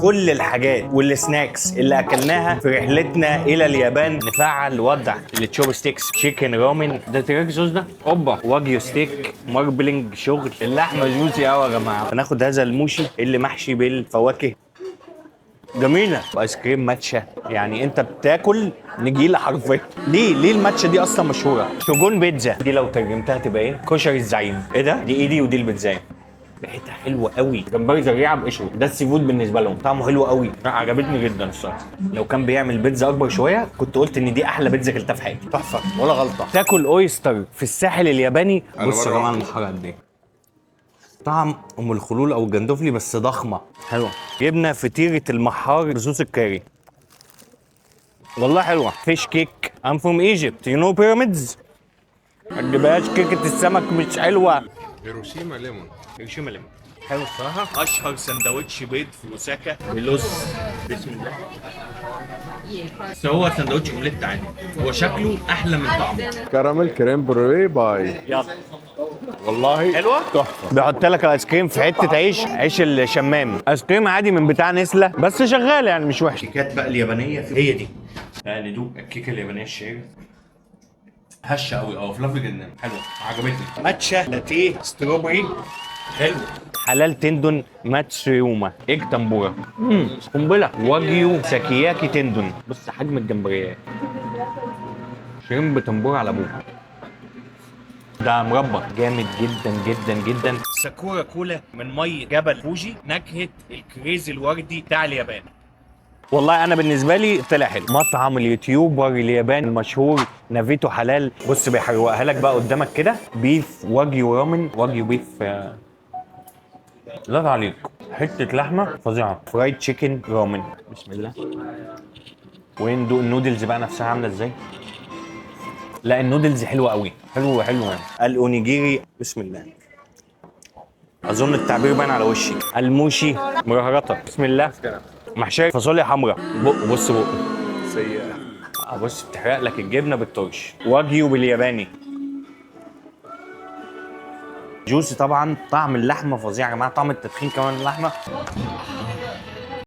كل الحاجات وال snacks اللي اكلناها في رحلتنا الى اليابان. نفعل وضع ال chopsticks. chicken ramen، ده teriyaki sauce، ده اوبا، wagyu steak marbling، شغل اللحمة juicy قوي يا جماعه. هناخد هذا الموشي اللي محشي بالفواكه، جميله. ايس كريم ماتشا، يعني انت بتاكل نجيله حرفيا. ليه ليه الماتشا دي اصلا مشهوره؟ شوجون بيتزا، دي لو ترجمتها تبقى ايه؟ كشري الزعيم. ايه ده؟ دي ايدي ودي البيتزايه. ريحتها حلوة قوي، جمبري ذريعة بقشره، ده ال seafood بالنسبة لهم، طعمه حلو قوي. لا، عجبتني جدا الصراحه. لو كان بيعمل بيتزا اكبر شوية كنت قلت ان دي احلى بيتزا اكلتها في حياتي. تحفة ولا غلطه. تاكل oyster في الساحل الياباني. أنا بص يا بره. جماعة المحاره قد ايه، طعم ام الخلول او الجندفلي بس ضخمه، حلوه. جبنا فطيره المحار بصوص الكاري، والله حلوه. fish cake، I'm from Egypt، you know pyramids. ما تجيبهاش كيكة السمك مش حلوه. هيروشيما ليمون. هيروشيما ليمون حلو الصراحه. اشهر سندوتش بيض في اوساكا بلوز، بسم الله. بس هو سندوتش اومليت عادي، هو شكله احلى من طعمه. caramel crème brûlée pie. يلا. والله حلوة. تحفه. بيحط لك الايس كريم في حتة عيش، عيش الشمام، ايس كريم عادي من بتاع نسله بس شغال يعني مش وحش. الكيكات بقى اليابانية هي دي. يعني ندوق الكيكه اليابانية الشهيره. هشه قوي، fluffy جدا، حلوه، عجبتني. matcha latte strawberry، حلو. حلال tendon ماتسويوما egg tempura، قنبله. wagyu sukiyaki tendon، بص حجم الجمبريات. shrimp tempura على ابوه، ده مربى جامد جدا جدا جدا. ساكورا كولا من مي جبل فوجي، نكهة الكريز الوردي بتاع اليابان. والله انا بالنسبة لي طلع حلو. مطعم ال YouTuber الياباني المشهور نافيتو حلال، بص بيحروقها لك بقى قدامك كده. beef wagyu ramen، wagyu beef، لا تعليق، حتة لحمه فظيعه. fried chicken ramen، بسم الله. وندوق النودلز بقى نفسها عامله ازاي. لا، النودلز حلوة قوي، حلوة حلوة يعني. الاونيجيري، بسم الله. اظن التعبير باين على وشي. الموشي مرهرطه، بسم الله. محشيه فاصوليا حمراء. بق بص بق. سيئه. بص بتحرق لك الجبنة بالطرش. واجيو بالياباني، juicy طبعا، طعم اللحمة فظيع يا جماعه، طعم التدخين كمان اللحمه.